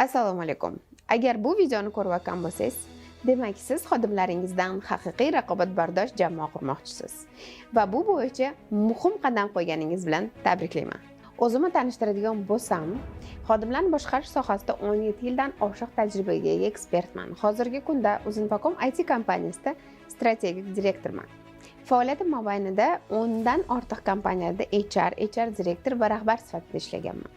Assalomu alaykum. Agar bu videoni ko'rayotgan bo'lsangiz, demak, siz xodimlaringizdan haqiqiy raqobatbardosh jamoa qurmoqchisiz va bu bo'yicha muhim qadam qo'yganingiz bilan tabriklayman. O'zimni tanishtiradigan bo'lsam, xodimlarni boshqarish sohasida 17 yildan oshiq tajribaga ega ekspertman. Hozirgi kunda Uzinfocom IT kompaniyasida strategik direktorman. Faoliyatim mobaynida 10 dan ortiq kompaniyalarda HR, HR direktor va rahbar sifatida ishlaganman.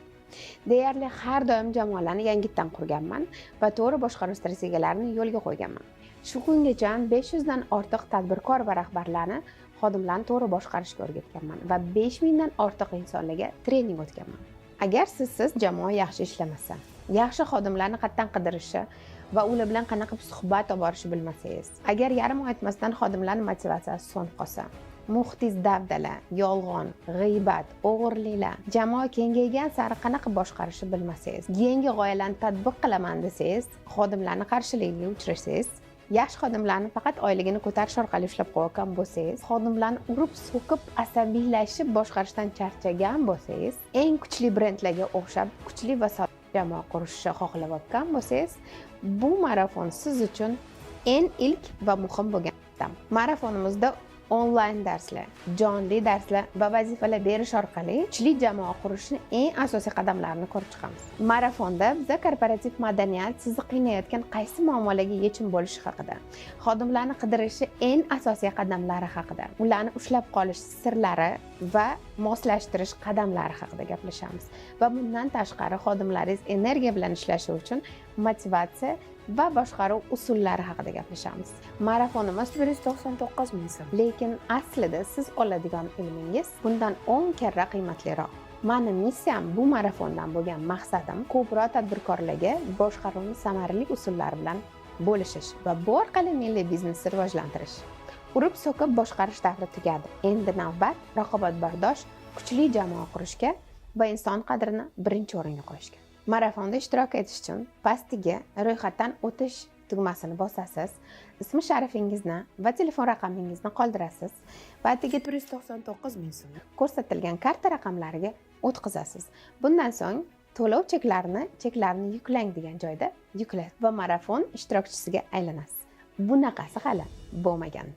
Deyarli har doim jamoalarni yangitdan qurganman va to'g'ri boshqaruv strategiyalarini yo'lga qo'yganman. Shu kungacha 500 dan ortiq tadbirkor va rahbarlarni xodimlarni to'g'ri boshqarishga o'rgatganman va 5000 dan ortiq insonlarga trening o'tganman. Agar sizsiz jamoa yaxshi ishlamasa, yaxshi xodimlarni qayerdan qidirishi va ular bilan qanaqa suhbat olib borishni bilmasangiz, agar yarim oy o'tmasdan xodimlarni motivatsiyasi so'nib qolsa, muhitiz dabdala, yolg'on, g'iybat, o'g'irliklar, jamoa kengaygan sari qanaqa boshqarishni bilmasangiz, yangi g'oyalarni tatbiq qilaman desangiz, xodimlarni qarshiligiga uchrasangiz, yaxshi xodimlarni faqat oyligini ko'tarish orqali ushlab qo'yayotgan bo'lsangiz, xodimlarni urib so'kib, asabiylashib boshqarishdan charchagan bo'lsangiz, eng kuchli brendlarga o'xshab kuchli va sodiq jamoa qurishni xohlayotgan bo'lsangiz, bu marafon siz uchun eng ilk va muhim bo'lgan qadam. Marafonimizda onlayn darslar, jonli darslar va vazifalar berish orqali kuchli jamoa qurishni eng asosiy qadamlarini ko'rib chiqamiz. Marafonda biza korporativ madaniyat sizni qiynayotgan qaysi muammolarga yechim bo'lishi haqida, xodimlarni qidirishi eng asosiy qadamlari haqida, ularni ushlab qolish sirlari va moslashtirish qadamlari haqida gaplashamiz. Va bundan tashqari, xodimlaringiz energiya bilan ishlashi uchun motivatsiya va boshqaruv usullari haqida gaplashamiz. Marafonimiz 199 ming so'm. Lekin aslida siz oladigan ilmingiz bundan 10 karra qiymatliroq. Mani missiyam, bu marafondan bo'lgan maqsadim ko'proq tadbirkorlarga boshqaruvni samarali usullari bilan bo'lishish va bu orqali milliy biznesni rivojlantirish. Urib so'kib boshqarish davri tugadi. Endi navbat raqobatbardosh kuchli jamoa qurishga va inson qadrini birinchi o'ringa qo'yishga. Marafonda ishtirok etish uchun pastiga ro'yxatdan o'tish tugmasini bosasiz, ismi sharifingizni va telefon raqamingizni qoldirasiz va atigi 199 ming so'm. ko'rsatilgan karta raqamlariga o'tkazasiz. Bundan so'ng to'lov cheklarni yuklang degan joyda yuklaysiz va marafon ishtirokchisiga aylanasiz. Bunaqasi hali bo'lmagan.